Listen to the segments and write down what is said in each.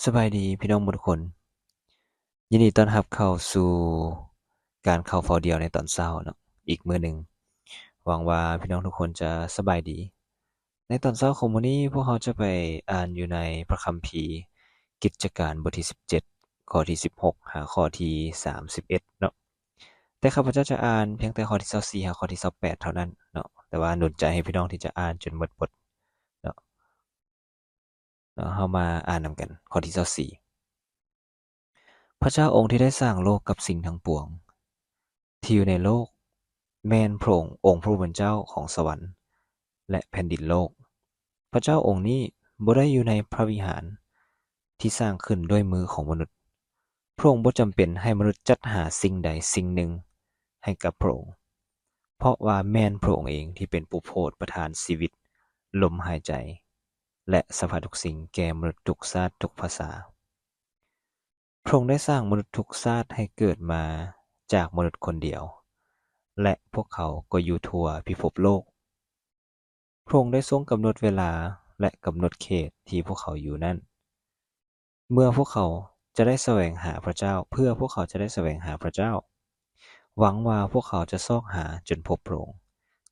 ສະບາຍດີພີ່ນ້ອງໝົດທຸກຄົນ, ຍິນດີຕ້ອນຮັບເຂົ້າສູ່ການເຂົ້າເຝົ້າດ່ຽວໃນຕອນເຊົ້າເນາະ, ອີກມື້ໜຶ່ງ. ຫວັງວ່າພີ່ນ້ອງທຸກຄົນຈະສະບາຍດີ. ໃນຕອນເຊົ້າຂອງມື້ນີ້ ພວກເຮົາຈະໄປອ່ານຢູ່ໃນພະຄຳພີກິດຈະການ ບົດທີສິບເຈັດ ຂໍ້ທີສິບຫົກ ຫາຂໍ້ທີສາມສິບເອັດເນາະ. ແຕ່ຂ້າພະເຈົ້າຈະອ່ານພຽງແຕ່ຂໍ້ທີຊາວສີ່ ຫາຂໍ້ທີຊາວແປດເທົ່ານັ້ນເນາະ, ແຕ່ວ່າໜູນໃຈໃຫ້ພີ່ນ້ອງທີ່ຈະອ່ານຈົນໝົດບົດເນາະ. ເນາະ, ເຮົາມາອ່ານນຳກັນ. ຂໍ້ທີຊາວສີ່ ພະເຈົ້າອົງທີ່ໄດ້ສ້າງໂລກກັບສິ່ງທັງປວງທີ່ຢູ່ໃນໂລກ ແມ່ນພະອົງ ອົງພະຜູ້ເປັນເຈົ້າຂອງສະຫວັນ ແລະ ແຜ່ນດິນໂລກ. ພະເຈົ້າອົງນີ້ບໍ່ໄດ້ຢູ່ໃນພະວິຫານທີ່ສ້າງຂຶ້ນດ້ວຍມືຂອງມະນຸດ. ພະອົງບໍ່ຈຳເປັນໃຫ້ມະນຸດຈັດຫາສິ່ງໃດສິ່ງໜຶ່ງໃຫ້ກັບພະອົງ, ເພາະວ່າແມ່ນພະອົງເອງທີ່ເປັນຜູ້ໂຜດປະທານຊີວິດ, ລົມຫາຍໃຈ ແລະ ສະພາດທຸກສິ່ງແກ່ມະນຸດທຸກຊາດທຸກພາສາ. ພະອົງໄດ້ສ້າງມະນຸດທຸກຊາດໃຫ້ເກີດມາຈາກມະນຸດຄົນດຽວ ແລະ ພວກເຂົາກໍຢູ່ທົ່ວພິພົບໂລກ. ພະອົງໄດ້ຊົງກຳນົດເວລາ ແລະ ກຳນົດເຂດທີ່ພວກເຂົາຢູ່ນັ້ນ ເມື່ອພວກເຂົາຈະໄດ້ສະແຫວງຫາພະເຈົ້າ, ເພື່ອພວກເຂົາຈະໄດ້ສະແຫວງຫາພະເຈົ້າ. ຫວັງວ່າພວກເຂົາຈະຊອກຫາຈົນພົບພະອົງ,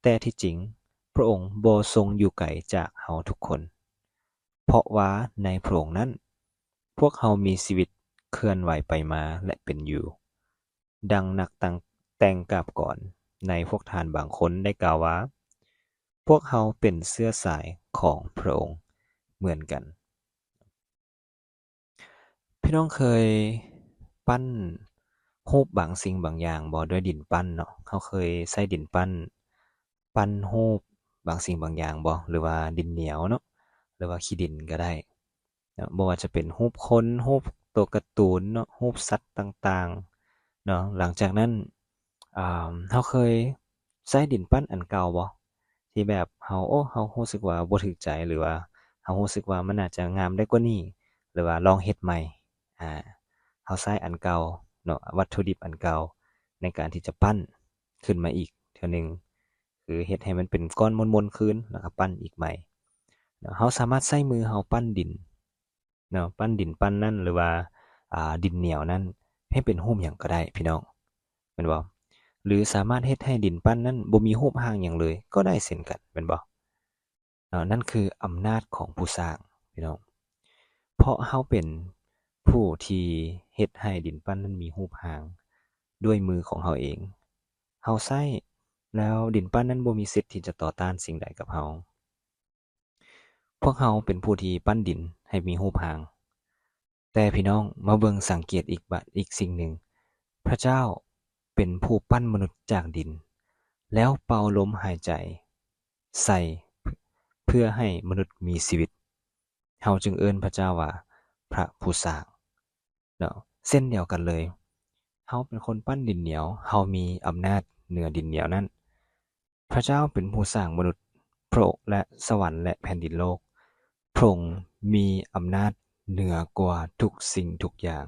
ແຕ່ທີ່ຈິງພະອົງບໍ່ຊົງຢູ່ໄກຈາກເຮົາທຸກຄົນ, ເພາະວ່າໃນພະອົງນັ້ນ ພວກເຮົາມີຊີວິດເຄື່ອນໄຫວໄປມາ ແລະ ເປັນຢູ່. ດັ່ງນັກຕ່າງ ແຕ່ງກາບກອນໃນພວກທ່ານບາງຄົນໄດ້ກ່າວວ່າ, ພວກເຮົາເປັນເຊື້ອສາຍຂອງພະອົງເໝືອນກັນ. ພີ່ນ້ອງເຄີຍປັ້ນຮູບບາງສິ່ງບາງຢ່າງບໍ່? ດ້ວຍດິນປັ້ນເນາະ, ເຮົາເຄີຍໃຊ້ດິນປັ້ນ ປັ້ນຮູບບາງສິ່ງບາງຢ່າງບໍ່? ຫຼືວ່າດິນໜຽວເນາະ, ຫຼືວ່າຂີ້ດິນກໍໄດ້ເນາະ, ບໍ່ວ່າຈະເປັນຮູບຄົນ, ຮູບໂຕກາຕູນເນາະ, ຮູບສັດຕ່າງໆເນາະ. ຫຼັງຈາກນັ້ນ ອາ ເຮົາເຄີຍໃຊ້ດິນປັ້ນອັນເກົ່າບໍ່? ທີ່ແບບເຮົາ ໂອ້ ເຮົາຮູ້ສຶກວ່າບໍ່ຖືກໃຈ ຫຼືວ່າເຮົາຮູ້ສຶກວ່າມັນໜ້າຈະງາມໄດ້ກວ່ານີ້ ຫຼືວ່າລອງເຮັດໃໝ່. ອາ ເຮົາໃຊ້ອັນເກົ່າເນາະ, ວັດຖຸດິບອັນເກົ່າໃນການທີ່ຈະປັ້ນຂຶ້ນມາອີກເທື່ອໜຶ່ງ, ຄືເຮັດໃຫ້ມັນເປັນກ້ອນມົນໆຄືນ ແລ້ວກໍປັ້ນອີກໃໝ່ເນາະ. ເຮົາສາມາດໃຊ້ມືເຮົາປັ້ນດິນ ເນາະ, ປັ້ນດິນປັ້ນນັ້ນ ຫຼືວ່າ ອາ ດິນໜຽວນັ້ນ ໃຫ້ເປັນຮູບຫຍັງກໍໄດ້ພີ່ນ້ອງ, ແມ່ນບໍ່? ຫຼືສາມາດເຮັດໃຫ້ດິນປັ້ນນັ້ນບໍ່ມີຮູບຮ່າງຫຍັງເລີຍກໍໄດ້ເຊັ່ນກັນ, ແມ່ນບໍ່? ເນາະ, ນັ້ນຄືອຳນາດຂອງຜູ້ສ້າງພີ່ນ້ອງ, ເພາະເຮົາເປັນຜູ້ທີ່ເຮັດໃຫ້ດິນປັ້ນນັ້ນມີຮູບຮ່າງດ້ວຍມືຂອງເຮົາເອງ. ເຮົາໃຊ້ ແລ້ວດິນປັ້ນນັ້ນບໍ່ມີສິດທີ່ຈະຕໍ່ຕ້ານສິ່ງໃດກັບເຮົາ. ພວກເຮົາເປັນຜູ້ທີ່ປັ້ນດິນໃຫ້ມີຮູບຮ່າງ. ແຕ່ພີ່ນ້ອງມາເບິ່ງສັງເກດອີກບາດ ອີກສິ່ງໜຶ່ງ, ພະເຈົ້າເປັນຜູ້ປັ້ນມະນຸດຈາກດິນ ແລ້ວເປົ່າລົມຫາຍໃຈໃສ່ເພື່ອໃຫ້ມະນຸດມີຊີວິດ. ເຮົາຈຶ່ງເອີ້ນພະເຈົ້າວ່າພະຜູ້ສ້າງເນາະ. ເຊັ່ນດຽວກັນເລີຍ, ເຮົາເປັນຄົນປັ້ນດິນໜຽວ, ເຮົາມີອຳນາດເໜືອດິນໜຽວນັ້ນ. ພະເຈົ້າເປັນຜູ້ສ້າງມະນຸດ, ພະອົງ ແລະ ສະຫວັນ ແລະ ແຜ່ນດິນໂລກ. ພະອົງມີອຳນາດເໜືອກວ່າທຸກສິ່ງທຸກຢ່າງ.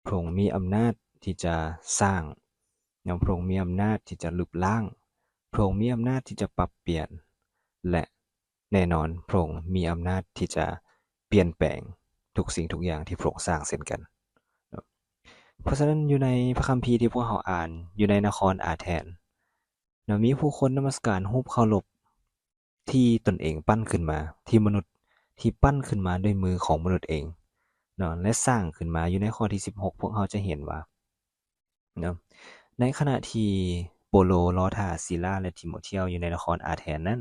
ພະອົງມີອຳນາດທີ່ຈະສ້າງ, ແລະ ພະອົງມີອຳນາດທີ່ຈະລຶບລ້າງ, ພະອົງມີອຳນາດທີ່ຈະປັບປ່ຽນ ແລະ ແນ່ນອນ ພະອົງມີອຳນາດທີ່ຈະປ່ຽນແປງທຸກສິ່ງທຸກຢ່າງທີ່ພະອົງສ້າງເຊັ່ນກັນ. ເພາະສະນັ້ນ ຢູ່ໃນພະຄຳພີທີ່ພວກເຮົາອ່ານ ຢູ່ໃນນະຄອນອາແທນ ເນາະ, ມີຜູ້ຄົນນະມັດສະການຮູບເຄົາລົບທີ່ຕົນເອງປັ້ນຂຶ້ນມາ, ທີ່ມະນຸດ ທີ່ປັ້ນຂຶ້ນມາດ້ວຍມືຂອງມະນຸດເອງເນາະ ແລະ ສ້າງຂຶ້ນມາ. ຢູ່ໃນຂໍ້ທີສິບຫົກ ພວກເຮົາຈະເຫັນວ່າເນາະ, ໃນຂະນະທີ່ໂປໂລລໍຖ້າຊີລາ ແລະ ທີໂມທຽວຢູ່ໃນນະຄອນອາແທນນັ້ນ,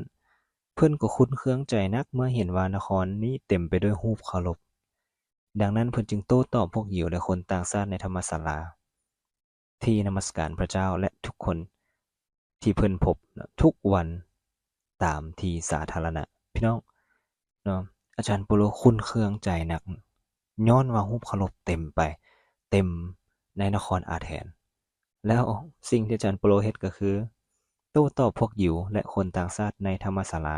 ເພິ່ນກໍຂຸ້ນເຄືອງໃຈໜັກເມື່ອເຫັນວ່ານະຄອນນີ້ເຕັມໄປດ້ວຍຮູບເຄົາລົບ. ດັ່ງນັ້ນ ເພິ່ນຈຶ່ງໂຕ້ຕອບພວກຢິວ ແລະ ຄົນຕ່າງຊາດໃນທຳມະສາລາ ທີ່ນະມັດສະການພະເຈົ້າ ແລະ ທຸກຄົນທີ່ເພິ່ນພົບເນາະ ທຸກວັນຕາມທີ່ສາທາລະນະ. ພີ່ນ້ອງເນາະ, ອາຈານໂປໂລຂຸ້ນເຄືອງໃຈໜັກ ຍ້ອນວ່າຮູບເຄົາລົບເຕັມໄປ, ເຕັມໃນນະຄອນອາແທນ. ແລ້ວສິ່ງທີ່ອາຈານໂປໂລເຮັດກໍຄື ໂຕ້ຕອບພວກຢິວ ແລະ ຄົນຕ່າງຊາດໃນທຳມະສາລາ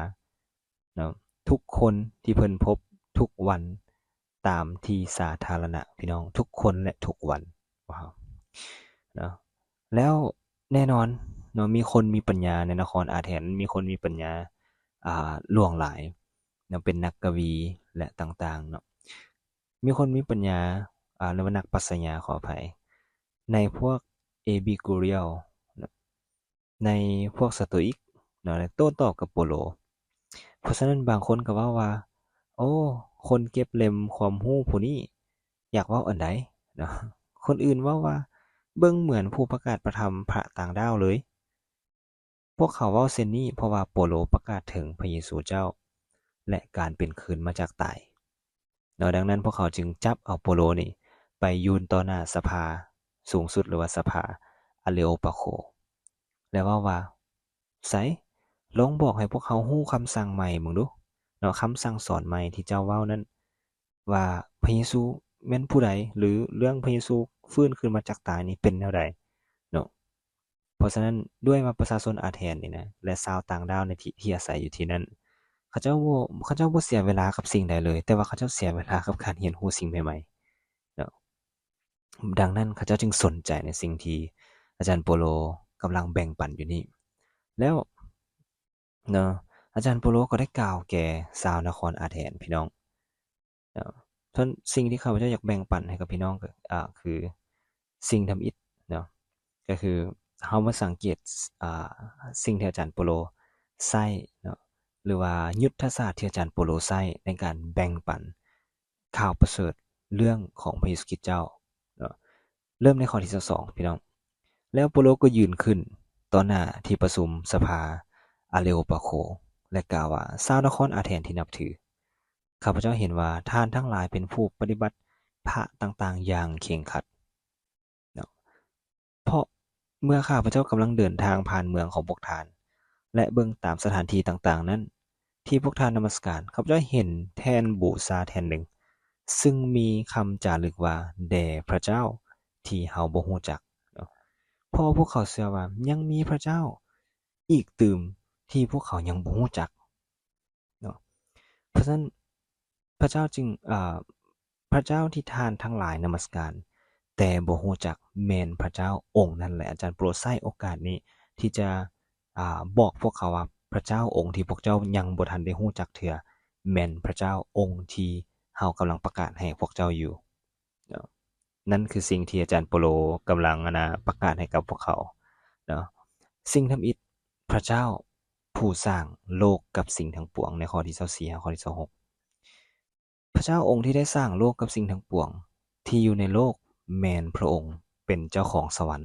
ເນາະ, ທຸກຄົນທີ່ເພິ່ນພົບທຸກວັນ ຕາມທີ່ສາທາລະນະ ພີ່ນ້ອງ, ທຸກຄົນ ແລະ ທຸກວັນ. ວ້າວ ເນາະ, ແລ້ວແນ່ນອນເນາະ, ມີຄົນມີປັນຍາໃນນະຄອນອາແທນ, ມີຄົນມີປັນຍາ ອ່າ ຫຼວງຫຼາຍເນາະ, ເປັນນັກກະວີ ແລະ ຕ່າງໆເນາະ. ມີຄົນມີປັນຍາ ອາ ຫຼືວ່ານັກປັດຊະຍາ ຂໍອະໄພ ໃນພວກເອພິກູຣຽວ ໃນພວກສະໂຕອິກເນາະ ໄດ້ໂຕ້ຕອບກັບໂປໂລ. ເພາະສະນັ້ນບາງຄົນກໍເວົ້າວ່າ ໂອ້ ຄົນເກັບເຫຼັ້ມຄວາມຮູ້ຜູ້ນີ້ຢາກເວົ້າອັນໃດເນາະ. ຄົນອື່ນເວົ້າວ່າ ເບິ່ງເໝືອນຜູ້ປະກາດພະທຳພະຕ່າງດ້າວເລີຍ. ພວກເຂົາເວົ້າເຊັ່ນນີ້ ເພາະວ່າໂປໂລປະກາດເຖິງພະເຢຊູເຈົ້າ ແລະ ການເປັນຄືນມາຈາກຕາຍເນາະ. ດັ່ງນັ້ນພວກເຂົາຈຶ່ງຈັບເອົາໂປໂລນີ້ໄປຍື່ນຕໍ່ໜ້າສະພາສູງສຸດ ຫຼືວ່າສະພາອາເລໂອປາໂຄ ແລະ ເວົ້າວ່າ ໃສ ລອງບອກໃຫ້ພວກເຮົາຮູ້ຄຳສັ່ງໃໝ່ເບິ່ງດູເນາະ, ຄຳສັ່ງສອນໃໝ່ທີ່ເຈົ້າເວົ້ານັ້ນ ວ່າພະເຢຊູແມ່ນຜູ້ໃດ ຫຼື ເລື່ອງພະເຢຊູຟື້ນຄືນມາຈາກຕາຍນີ້ເປັນແນວໃດເນາະ. ເພາະສະນັ້ນ ດ້ວຍວ່າປະຊາຊົນອາແທນນີ້ນະ ແລະ ຊາວຕ່າງດ້າວໃນທີ່ ທີ່ອາໄສຢູ່ທີ່ນັ້ນ ເຂົາເຈົ້າບໍ່ ເຂົາເຈົ້າບໍ່ເສຍເວລາກັບສິ່ງໃດເລີຍ, ແຕ່ວ່າເຂົາເຈົ້າເສຍເວລາກັບການຮຽນຮູ້ສິ່ງໃໝ່ໆເນາະ. ດັ່ງນັ້ນ ເຂົາເຈົ້າຈຶ່ງສົນໃຈໃນສິ່ງທີ່ອາຈານໂປໂລກຳລັງແບ່ງປັນຢູ່ນີ້ ແລ້ວ ເນາະ ອາຈານໂປໂລກໍໄດ້ກ່າວແກ່ຊາວນະຄອນອາແທນ ພີ່ນ້ອງເນາະ. ສ່ວນສິ່ງທີ່ຂ້າພະເຈົ້າຢາກແບ່ງປັນໃຫ້ກັບພີ່ນ້ອງ ກໍ ອາ ຄືສິ່ງທຳອິດເນາະ ກໍຄືເຮົາມາສັງເກດ ອາ ສິ່ງທີ່ອາຈານໂປໂລໃຊ້ເນາະ ຫຼືວ່າຍຸດທະສາດທີ່ອາຈານໂປໂລໃຊ້ໃນການແບ່ງປັນ ຂ່າວປະເສີດເລື່ອງຂອງພະເຢຊູຄຣິດເຈົ້າເນາະ. ເລີ່ມໃນຂໍ້ທີຊາວສອງ ພີ່ນ້ອງ. ແລ້ວໂປໂລກໍຢືນຂຶ້ນຕໍ່ໜ້າທີ່ປະຊຸມສະພາອາເລໂອປາໂຄ ແລະ ກ່າວວ່າ, ຊາວນະຄອນອາແທນທີ່ນັບຖື, ຂ້າພະເຈົ້າເຫັນວ່າທ່ານທັງຫຼາຍເປັນຜູ້ປະຕິບັດພະຕ່າງໆຢ່າງເຄັ່ງຄັດ. ເນາະ ເພາະເມື່ອຂ້າພະເຈົ້າກຳລັງເດີນທາງຜ່ານເມືອງຂອງພວກທ່ານ ແລະ ເບິ່ງຕາມສະຖານທີ່ຕ່າງໆນັ້ນ ທີ່ພວກທ່ານນະມັດສະການ, ຂ້າພະເຈົ້າເຫັນແທ່ນບູຊາແທ່ນໜຶ່ງ ຊຶ່ງມີຄຳຈາລຶກວ່າ ແດ່ພະເຈົ້າທີ່ເຮົາບໍ່ຮູ້ຈັກ. ເນາະ ເພາະພວກເຂົາເຊື່ອວ່າຍັງມີພະເຈົ້າອີກຕື່ມທີ່ພວກເຂົາຍັງບໍ່ຮູ້ຈັກ. ເນາະ ເພາະສະນັ້ນ ພະເຈົ້າຈຶ່ງ ເອີ ພະເຈົ້າທີ່ທ່ານທັງຫຼາຍນະມັດສະການ ແຕ່ບໍ່ຮູ້ຈັກ ແມ່ນພະເຈົ້າອົງນັ້ນແຫຼະ. ອາຈານໂປໂລໃຊ້ໂອກາດນີ້ທີ່ຈະ ອາ ບອກພວກເຂົາວ່າ ພະເຈົ້າອົງທີ່ພວກເຈົ້າຍັງບໍ່ທັນໄດ້ຮູ້ຈັກເທື່ອ ແມ່ນພະເຈົ້າອົງທີ່ເຮົາກຳລັງປະກາດໃຫ້ພວກເຈົ້າຢູ່. ເນາະ ນັ້ນຄືສິ່ງທີ່ອາຈານໂປໂລກຳລັງ ອັນນະ ປະກາດໃຫ້ກັບພວກເຂົາເນາະ. ສິ່ງທຳອິດ ພະເຈົ້າຜູ້ສ້າງໂລກກັບສິ່ງທັງປວງ ໃນຂໍ້ທີຊາວສີ່ຫາຂໍ້ທີຊາວຫົກ. ພະເຈົ້າອົງທີ່ໄດ້ສ້າງໂລກກັບສິ່ງທັງປວງທີ່ຢູ່ໃນໂລກ ແມ່ນພະອົງເປັນເຈົ້າຂອງສະຫວັນ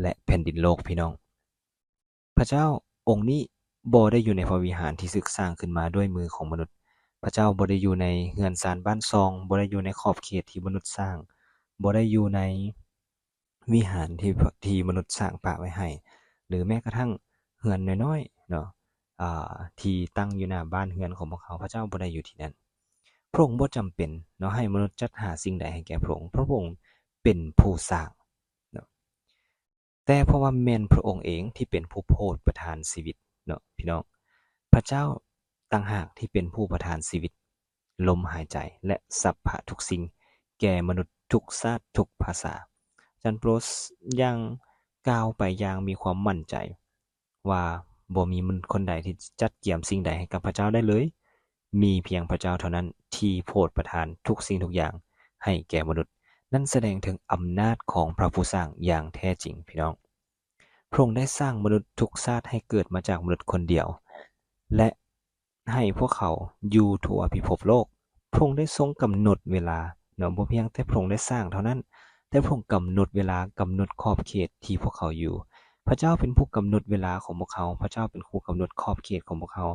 ແລະ ແຜ່ນດິນໂລກ ພີ່ນ້ອງ. ພະເຈົ້າອົງນີ້ບໍ່ໄດ້ຢູ່ໃນພະວິຫານທີ່ຖືກສ້າງຂຶ້ນມາດ້ວຍມືຂອງມະນຸດ. ພະເຈົ້າບໍ່ໄດ້ຢູ່ໃນເຮືອນຊານບ້ານຊ່ອງ, ບໍ່ໄດ້ຢູ່ໃນຂອບເຂດທີ່ມະນຸດສ້າງ, ບໍ່ໄດ້ຢູ່ໃນວິຫານທີ່ ທີ່ມະນຸດສ້າງປະໄວ້ໃຫ້, ຫຼື ແມ້ກະທັ່ງເຮືອນນ້ອຍໆເນາະ ອາ ທີ່ຕັ້ງຢູ່ໜ້າບ້ານເຮືອນຂອງພວກເຮົາ, ພະເຈົ້າບໍ່ໄດ້ຢູ່ທີ່ນັ້ນ. ພະອົງບໍ່ຈຳເປັນເນາະ ໃຫ້ມະນຸດຈັດຫາສິ່ງໃດໃຫ້ແກ່ພະອົງ, ເພາະພະອົງເປັນຜູ້ສ້າງເນາະ. ແຕ່ເພາະວ່າແມ່ນພະອົງເອງທີ່ເປັນຜູ້ໂຜດປະທານຊີວິດເນາະ ພີ່ນ້ອງ. ພະເຈົ້າຕ່າງຫາກທີ່ເປັນຜູ້ປະທານຊີວິດ, ລົມຫາຍໃຈ ແລະ ສັບພະທຸກສິ່ງແກ່ມະນຸດທຸກຊາດທຸກພາສາ. ອາຈານໂປໂລຍັງກ່າວໄປຢ່າງມີຄວາມໝັ້ນໃຈວ່າ ບໍ່ມີມະນຸດຄົນໃດທີ່ຈັດກຽມສິ່ງໃດໃຫ້ກັບພະເຈົ້າໄດ້ເລີຍ. ມີພຽງພະເຈົ້າເທົ່ານັ້ນທີ່ໂຜດປະທານທຸກສິ່ງທຸກຢ່າງໃຫ້ແກ່ມະນຸດ. ນັ້ນສະແດງເຖິງອຳນາດຂອງພະຜູ້ສ້າງຢ່າງແທ້ຈິງ ພີ່ນ້ອງ. ພະອົງໄດ້ສ້າງມະນຸດທຸກຊາດໃຫ້ເກີດມາຈາກມະນຸດຄົນດຽວ ແລະ ໃຫ້ພວກເຂົາຢູ່ທົ່ວພິພົບໂລກ. ພະອົງໄດ້ຊົງກຳນົດເວລາເນາະ, ບໍ່ພຽງແຕ່ພະອົງໄດ້ສ້າງເທົ່ານັ້ນ, ແຕ່ພະອົງກຳນົດເວລາ, ກຳນົດຂອບເຂດທີ່ພວກເຂົາຢູ່. ພະເຈົ້າເປັນຜູ້ກຳນົດເວລາຂອງພວກເຮົາ, ພະເຈົ້າເປັນຜູ້ກຳນົດຂອບເຂດຂອງພວກເຮົາ,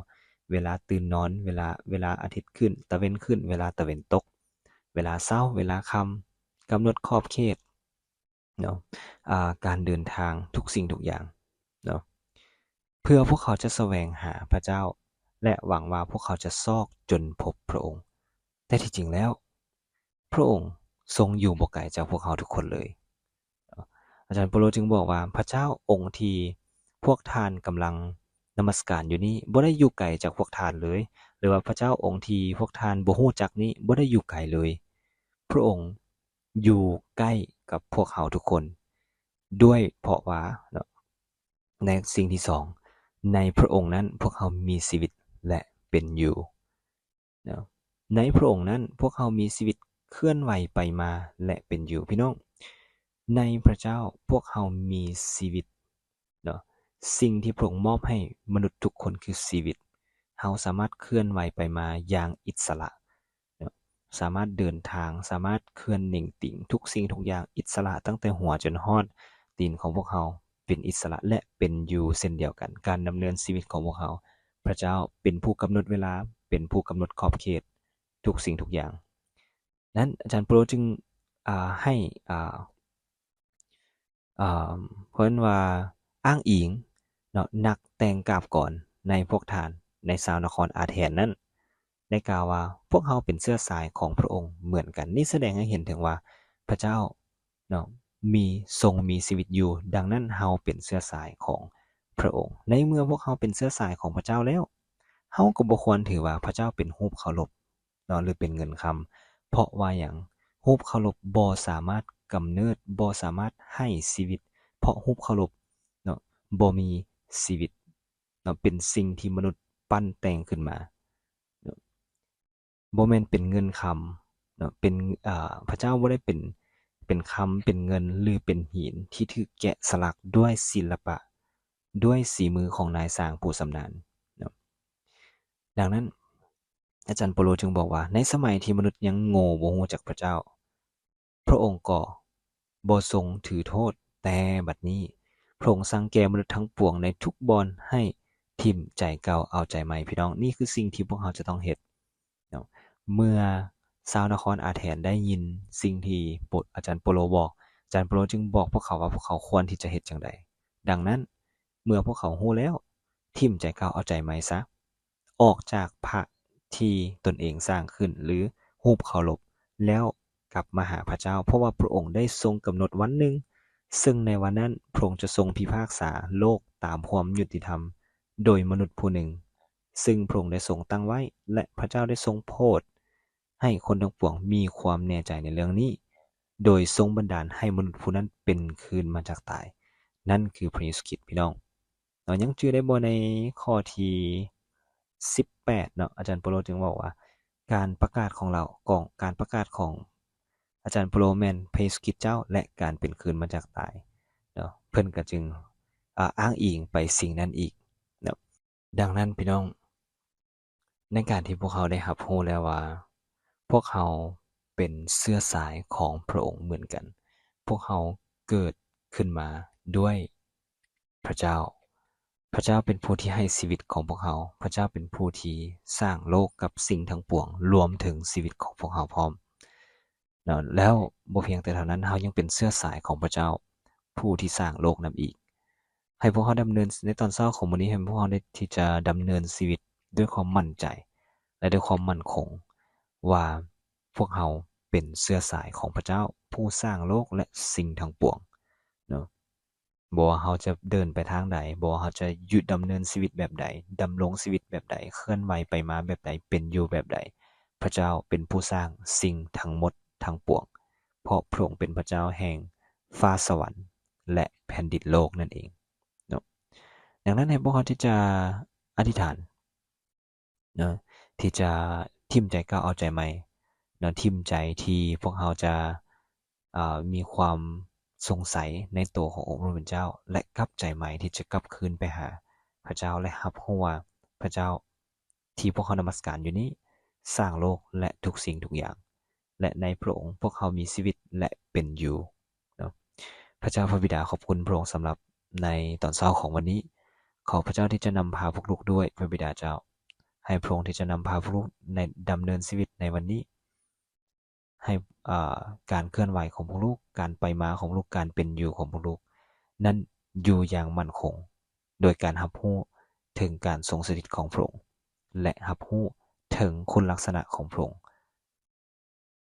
ເວລາຕື່ນນອນ, ເວລາ, ເວລາອາທິດຂຶ້ນ, ຕາເວັນຂຶ້ນ, ເວລາຕາເວັນຕົກ, ເວລາເຊົ້າ, ເວລາຄ່ຳ, ກຳນົດຂອບເຂດເນາະ, ອາ, ການເດີນທາງ, ທຸກສິ່ງທຸກຢ່າງເນາະ, ເພື່ອພວກເຂົາຈະສະແຫວງຫາພະເຈົ້າ ແລະ ຫວັງວ່າພວກເຂົາຈະຊອກຈົນພົບພະອົງ. ແຕ່ທີ່ຈິງແລ້ວ, ພະອົງຊົງຢູ່ບໍ່ໄກຈາກພວກເຮົາທຸກຄົນເລີຍ. ອາຈານເປໂຕຈຶ່ງບອກວ່າ ພະເຈົ້າອົງທີ່ພວກທ່ານກຳລັງນະມັດສະການຢູ່ນີ້ ບໍ່ໄດ້ຢູ່ໄກຈາກພວກທ່ານເລີຍ, ຫຼືວ່າພະເຈົ້າອົງທີ່ພວກທ່ານບໍ່ຮູ້ຈັກນີ້ ບໍ່ໄດ້ຢູ່ໄກເລີຍ. ພະອົງຢູ່ໃກ້ກັບພວກເຮົາທຸກຄົນ ດ້ວຍເພາະວ່າ ເນາະ ໃນສິ່ງທີສອງ ໃນພະອົງນັ້ນພວກເຮົາມີຊີວິດ ແລະ ເປັນຢູ່. ເນາະ ໃນພະອົງນັ້ນພວກເຮົາມີຊີວິດ ເຄື່ອນໄຫວໄປມາ ແລະ ເປັນຢູ່. ພີ່ນ້ອງ, ໃນພຣະເຈົ້າພວກເຮົາມີຊີວິດເນາະ, ສິ່ງທີ່ພຣະອົງມອບໃຫ້ມະນຸດທຸກຄົນຄືຊີວິດ. ເຮົາສາມາດເຄື່ອນໄຫວໄປມາຢ່າງອິດສະຫຼະເນາະ, ສາມາດເດີນທາງ, ສາມາດເຄື່ອນເໜັງຕີງ, ທຸກສິ່ງທຸກຢ່າງອິດສະຫຼະ, ຕັ້ງແຕ່ຫົວຈົນຮອດຕີນຂອງພວກເຮົາເປັນອິດສະຫຼະ ແລະ ເປັນຢູ່ເຊັ່ນດຽວກັນ. ການດຳເນີນຊີວິດຂອງພວກເຮົາ, ພຣະເຈົ້າເປັນຜູ້ກຳນົດເວລາ, ເປັນຜູ້ກຳນົດຂອບເຂດທຸກສິ່ງທຸກຢ່າງ. ນັ້ນອາຈານເປໂຕຈຶ່ງ ອ່າ ໃຫ້ ອ່າ ອ່າ ເອີ້ນວ່າອ້າງອີງເນາະ ນັກແຕ່ງກາບກອນໃນພວກທ່ານ ໃນຊາວນະຄອນອາແທນນັ້ນ ໄດ້ກ່າວວ່າ, ພວກເຮົາເປັນເຊື້ອສາຍຂອງພຣະອົງເໝືອນກັນ. ນີ້ສະແດງໃຫ້ເຫັນເຖິງວ່າພຣະເຈົ້າເນາະ ມີ ຊົງມີຊີວິດຢູ່, ດັ່ງນັ້ນເຮົາເປັນເຊື້ອສາຍຂອງພຣະອົງ. ໃນເມື່ອພວກເຮົາເປັນເຊື້ອສາຍຂອງພຣະເຈົ້າແລ້ວ, ເຮົາກໍບໍ່ຄວນຖືວ່າພຣະເຈົ້າເປັນຮູບເຄົາລົບ ເນາະ ຫຼື ເປັນເງິນຄຳ. ເພາະວ່າຫຍັງ? ຮູບເຄົາລົບບໍ່ສາມາດກຳເນີດ, ບໍ່ສາມາດໃຫ້ຊີວິດ, ເພາະຮູບເຄົາລົບເນາະ ບໍ່ມີຊີວິດເນາະ, ເປັນສິ່ງທີ່ມະນຸດປັ້ນແຕ່ງຂຶ້ນມາເນາະ, ບໍ່ແມ່ນເປັນເງິນຄຳເນາະ, ເປັນ ອ່າ ພຣະເຈົ້າບໍ່ໄດ້ເປັນ ເປັນຄຳ, ເປັນເງິນ ຫຼື ເປັນຫີນທີ່ຖືກແກະສະຫຼັກດ້ວຍສິລະປະ, ດ້ວຍສີມືຂອງນາຍຊ່າງຜູ້ຊຳນານເນາະ. ດັ່ງນັ້ນ ອາຈານເປາໂລຈຶ່ງບອກວ່າ, ໃນສະໄໝທີ່ມະນຸດຍັງໂງ່ບໍ່ຮູ້ຈັກພຣະເຈົ້າ, ພຣະອົງກໍບໍ່ຊົງຖືໂທດ, ແຕ່ບັດນີ້ພຣະອົງສັ່ງແກ່ມະນຸດທັງປວງໃນທຸກບ່ອນໃຫ້ຖິ້ມໃຈເກົ່າເອົາໃຈໃໝ່. ພີ່ນ້ອງ, ນີ້ຄືສິ່ງທີ່ພວກເຮົາຈະຕ້ອງເຮັດເນາະ. ເມື່ອຊາວນະຄອນອາແທນໄດ້ຍິນສິ່ງທີ່ໂປ ອາຈານເປາໂລບອກ, ອາຈານເປາໂລຈຶ່ງບອກພວກເຂົາວ່າພວກເຂົາຄວນທີ່ຈະເຮັດຈັ່ງໃດ. ດັ່ງນັ້ນ, ເມື່ອພວກເຂົາຮູ້ແລ້ວ, ຖິ້ມໃຈເກົ່າເອົາໃຈໃໝ່ຊະ. ອອກຈາກພະທີ່ຕົນເອງສ້າງຂຶ້ນ ຫຼື ຮູບເຄົາລົບ ແລ້ວກັບມາຫາພຣະເຈົ້າ, ເພາະວ່າພຣະອົງໄດ້ຊົງກຳນົດວັນໜຶ່ງ, ເຊິ່ງໃນວັນນັ້ນພຣະອົງຈະຊົງພິພາກສາໂລກຕາມຄວາມຍຸຕິທຳໂດຍມະນຸດຜູ້ໜຶ່ງ, ເຊິ່ງພຣະອົງໄດ້ຊົງຕັ້ງໄວ້, ແລະ ພຣະເຈົ້າໄດ້ຊົງໂຜດໃຫ້ຄົນທັງປວງມີຄວາມແນ່ໃຈໃນເລື່ອງນີ້, ໂດຍຊົງບັນດານໃຫ້ມະນຸດຜູ້ນັ້ນເປັນຄືນມາຈາກຕາຍ. ນັ້ນຄືພຣະເຢຊູຄຣິດ, ພີ່ນ້ອງ. ເນາະ, ຍັງຈື່ໄດ້ບໍ່ໃນຂໍ້ທີສິບແປດເນາະ, ອາຈານເປາໂລຈຶ່ງເວົ້າວ່າ ການປະກາດຂອງລາວ, ຂອງ ການປະກາດຂອງອາຈານເປາໂລແມ່ນພຣະເຢຊູຄຣິດເຈົ້າ ແລະ ການເປັນຄືນມາຈາກຕາຍເນາະ, ເພິ່ນກໍຈຶ່ງ ອາ ອ້າງອີງໄປສິ່ງນັ້ນອີກເນາະ. ດັ່ງນັ້ນ ພີ່ນ້ອງ, ໃນການທີ່ພວກເຮົາໄດ້ຮັບຮູ້ແລ້ວວ່າ ພວກເຮົາເປັນເຊື້ອສາຍຂອງພຣະອົງເໝືອນກັນ, ພວກເຮົາເກີດຂຶ້ນມາດ້ວຍ ພຣະເຈົ້າ. ພຣະເຈົ້າເປັນຜູ້ທີ່ໃຫ້ຊີວິດຂອງພວກເຮົາ. ພຣະເຈົ້າເປັນຜູ້ທີ່ສ້າງໂລກກັບສິ່ງທັງປວງ, ລວມເຖິງຊີວິດຂອງພວກເຮົາພ້ອມເນາະ. ແລ້ວບໍ່ພຽງແຕ່ເທົ່ານັ້ນ, ເຮົາຍັງເປັນເຊື້ອສາຍຂອງພຣະເຈົ້າ ຜູ້ທີ່ສ້າງໂລກນຳອີກ. ໃຫ້ພວກເຮົາດຳເນີນ, ໃນຕອນເຊົ້າຂອງມື້ນີ້, ໃຫ້ພວກເຮົາໄດ້ທີ່ຈະດຳເນີນຊີວິດດ້ວຍຄວາມໝັ້ນໃຈ ແລະ ດ້ວຍຄວາມໝັ້ນຄົງວ່າ ພວກເຮົາເປັນເຊື້ອສາຍຂອງພຣະເຈົ້າ ຜູ້ສ້າງໂລກ ແລະ ສິ່ງທັງປວງເນາະ. ບໍ່ວ່າເຮົາຈະເດີນໄປທາງໃດ, ບໍ່ວ່າເຮົາຈະຢູ່ ດຳເນີນຊີວິດແບບໃດ, ດຳລົງຊີວິດແບບໃດ, ເຄື່ອນໄຫວໄປມາແບບໃດ, ເປັນຢູ່ແບບໃດ, ພຣະເຈົ້າເປັນຜູ້ສ້າງສິ່ງທັງໝົດທັງປວງ, ເພາະພຣະອົງເປັນພຣະເຈົ້າແຫ່ງຟ້າສະຫວັນ ແລະ ແຜ່ນດິນໂລກນັ້ນເອງເນາະ. ດັ່ງນັ້ນ, ໃຫ້ພວກເຮົາທີ່ຈະອະທິຖານ ເນາະ ທີ່ຈະຖິ້ມໃຈເກົ່າເອົາໃຈໃໝ່ເນາະ, ຖິ້ມໃຈທີ່ພວກເຮົາຈະ ເອີ ມີຄວາມສົງໄສໃນໂຕຂອງອົງພຣະຜູ້ເປັນເຈົ້າ ແລະ ກັບໃຈໃໝ່ທີ່ຈະກັບຄືນໄປຫາພຣະເຈົ້າ ແລະ ຮັບຮູ້ວ່າພຣະເຈົ້າທີ່ພວກເຮົານະມັດສະການຢູ່ນີ້ສ້າງໂລກ ແລະ ທຸກສິ່ງທຸກຢ່າງ ແລະ ໃນພຣະອົງພວກເຮົາມີຊີວິດ ແລະ ເປັນຢູ່ ເນາະ. ພຣະເຈົ້າພຣະບິດາ ຂອບຄຸນພຣະອົງສຳລັບໃນຕອນເຊົ້າຂອງວັນນີ້. ຂໍພຣະເຈົ້າທີ່ຈະນຳພາພວກລູກດ້ວຍ, ພຣະບິດາເຈົ້າ. ໃຫ້ພຣະອົງທີ່ຈະນຳພາພວກລູກໃນ ດຳເນີນຊີວິດໃນວັນນີ້. ໃຫ້ ເອີ ການເຄື່ອນໄຫວຂອງພວກລູກ, ການໄປມາຂອງພວກລູກ, ການເປັນຢູ່ຂອງພວກລູກນັ້ນຢູ່ຢ່າງໝັ້ນຄົງ, ໂດຍການຮັບຮູ້ເຖິງການຊົງສະຖິດຂອງພຣະອົງ ແລະ ຮັບຮູ້ເຖິງຄຸນລັກສະນະຂອງພຣະອົງ.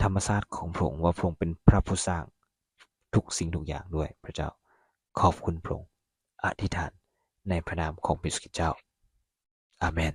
ທຳມະຊາດຂອງພຣະອົງ ວ່າພຣະອົງເປັນພຣະຜູ້ສ້າງທຸກສິ່ງທຸກຢ່າງດ້ວຍ. ພຣະເຈົ້າ ຂອບຄຸນພຣະອົງ. ອະທິຖານໃນພຣະນາມຂອງພຣະເຢຊູຄຣິດເຈົ້າ. ອາເມນ.